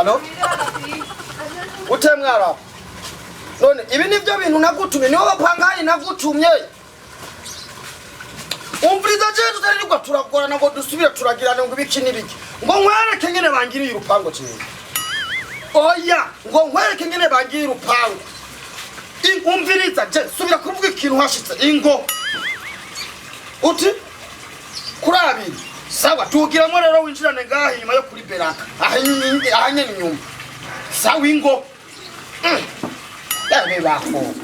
Allô, ute mwara? None ibi nivyo bintu nagutumye? Nibo bapangayi nagutumye? Umviriza, je tutarirwa turagorana ngo dusubire turagirana ngo ibiki n'ibiki, ngo nkwereke ngene bangiriye urupango. Jewe oya, ngo nkwereke ngene bangiriye urupango. Umviriza, je subira kuvuga ikintu hashitse ingo uti kuri abiri. Sawa, tugiramo rero, winjirane ngaha inyuma yo kuri beraka, aha nyene inyuma. Sawa, ingo. Yabe bako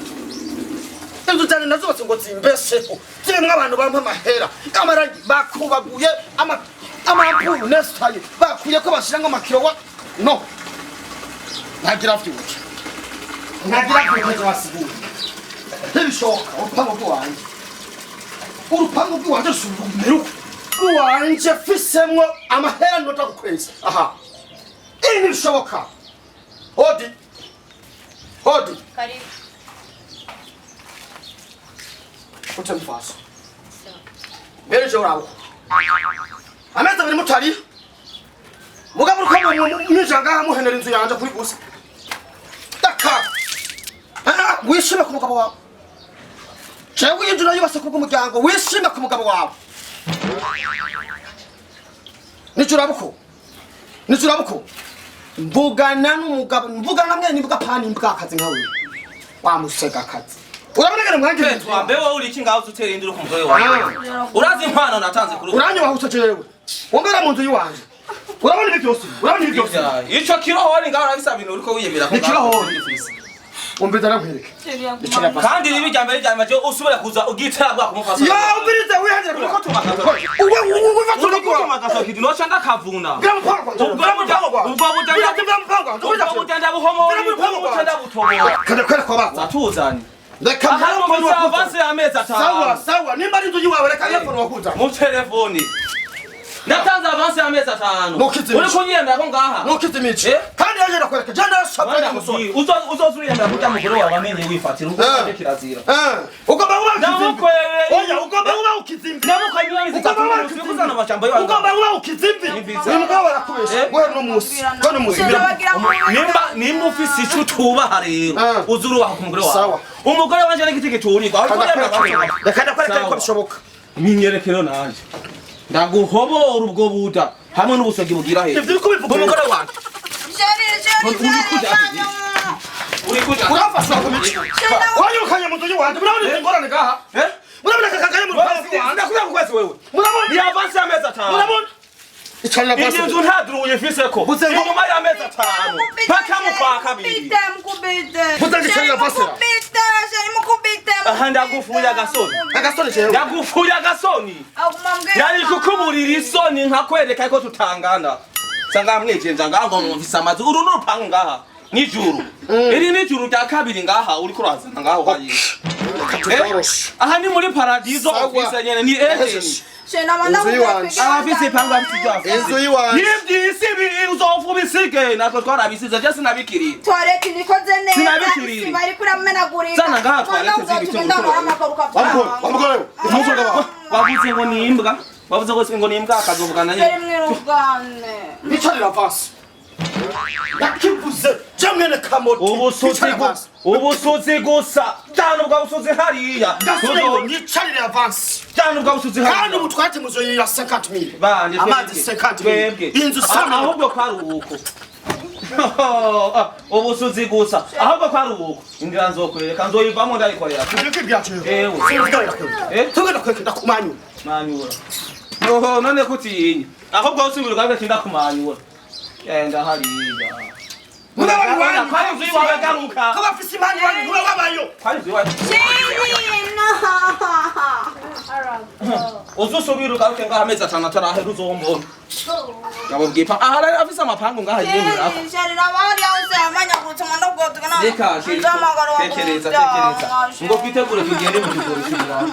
inzu cyane nazubatse ngo zimbesheho, ziremwo abantu bampa amahera. Amarangi bakubaguye, amampuru nesitaye bakuye ko bashirango amakirowa. No ntagira vyuke, ntagira vyuke, wasiguye ntibishoboka. Urupango rw'iwanje, urupango rw'iwanje rusubira uko rw'iwanje fisemwo amahera ndota ku kwezi. Aha ibi ntibishoboka. Hodi, hodi. Karibu. Ute mfaso mbere je urabo amezi 2 mutari mugabo uriko mwinjira ngaha muhenera inzu yanje kuri gusa daka. Ah, wishime ku mugabo wawe. Jewe iyi nzu nayubase kubw'umuryango. Wishime ku mugabo wawe. Nico urabuko, nico urabuko. Mvugana n'umugabo, mvugana mwene imbwa pani imbwa akazi nkawe wamusega akazi. Urabona ngene mwangira inzu. Mbe wowe uri iki ngaho utera induru ku mugore wawe? Urazi impano natanze kuri ubu? Uranyubahutse jewe wongera mu nzu yiwanje. Urabona ibi byose, urabona ibi byose. Ico kirohori ngaho urabisa bintu uriko wiyemera ko Ni kirohori. ufise. Umviriza, nakwereke. Icara basi. Kandi ribi rya mbere rya nyuma, jewe usubira kuza ugitera bwa kumufasa. Yo, umviriza, wihangira. Uriko tuma uwe uwe Uriko tuma agasoki noca ndakavuna. Ubwo burya ndabuhomora, ubwo burya ndabutobora. Kada kwera kwa baza. Zatuzanye. Reka. Aha numvise avance y'amezi Sawa. 5. Sawa, nimba ari inzu yiwawe, reka telefone wakuza. Mu telefoni ndatanze avance y'amezi 5. Ntukizimishe. Uri kunyiyemera ko ngaha? Nukize imici. Eh? Kandi yaje nakwereka je ndasabwa n'umusore. Uzoza uriyemera kurya mugore wawe amenye wifatira ubwo Eh. kirazira. Eh, ugomba kuba ukizimbi. Ndamukweye. Oya, ugomba kuba ukizimbi. Ndamukweye imyezi Ugomba 3 kuba n'unusu, ukizimbi. kuzana amajambo yawe. Ugomba kuba ukizimbi. Nimvise. Uyu mugabo arakubesha. Eh? Wewe no musi, wewe no musi. Nimba ufise ico utubaha rero, Eh. uze urubaha ku mugore wawe. Sawa. Umugore wanje n'igiti giturirwa. Uriko uremera ko- Reka ndakwereka Sawa. ko bishoboka. Minyerekero nanje ndaguhobora ubwo buda hamwe n'ubusogi bugira hejuru. Ivyo uriko ubivuga. Umugore wanje Chéri, chéri, Uri kuja- chéri, uri kuja. Urafashwa ku mici. Wanyirukanye mu nzu yiwanje. Murabona izi ngorane ngaha? Eh? Murabona aka kagari mu rupangu rw'iwanje? Ndakubwira ku kwezi wewe. Murabona? Ni avance y'amezi 5. Murabona icarira Iyi basi. nzu nta duruye ifiseko. Buze ngo- Inyuma y'amezi 5 paka mu kwa kabiri. Mukubite, mukubite. Buze ngo icarira basi. Mukubite, chéri, mukubite. Aha ndagufuye agasoni. Agasoni jewe. Ndagufuye agasoni. Nari kukuburira isoni nkakwereka ko tutangana. Sanga mwijenja ngaho ngo mufise amazu, uru n'urupangu ngaha nijuru, iri nijuru rya kabiri ngaha uriko urazana ngaho hariya. Tutoroshe. Aha ni muri paradizo. Sawa. Ofise nyene ni Edeni. Inzu y'iwanje. Abafise ipangu, abafise ibyo afise. Inzu y'iwanje. N'ivyisi uzopfa ubisige, natwe twarabisize, je sinabikiriye. Toilette nikoze neza. Sinabikiriri. Isima iriko iramenagurika. Zana ngaha toilette z'ibiti. Wamugore, wamugore we, umuzoga wawe. Wavuze ngo ni imbwa, wavuze ngo ni imbwa akazovugana nyene. Chéri, mwirugane. Icarira vasi. Ndakivuze je mwene kamoti. Ubusuzi Icarira vasi. Ubusuzi gusa cyane, ubwo busuzi hariya. Ndasubiye, nicarire avance. Cyane, ubwo busuzi Kandi hariya. ubu twati muzoyira 50,000. Bande. Amazi 50,000. Twebwe. Inzu sana. Ahubwo kwari uko ubusuzi gusa, ahubwo kwari uko inzira nzokwereka nzoyivamo ndayikorera. Ibyo byacu. Ewe. Eh? Tugenda kweka ndakumanyura. Manyura oho, none kutinya, ahubwo usubira ugaruke kindakumanyura, genda hariya. Muraba iwanyu. Kwari inzu iwawe, garuka. Ko bafise imana iwanyu murababayo. Kwari inzu iwawe. Chéri, no. Uzusubira ugaruke ngaho amezi 5 atarahera uzombona. Ngabubwiye aha rero afise amapangu ngaha yiyemerako. Chéri, chéri, nabari hose yamanyaguritse ngo ndabwo tugana. Reka tekereza, tekereza ngo twitegure tugende mu kigori cy'ibirayi.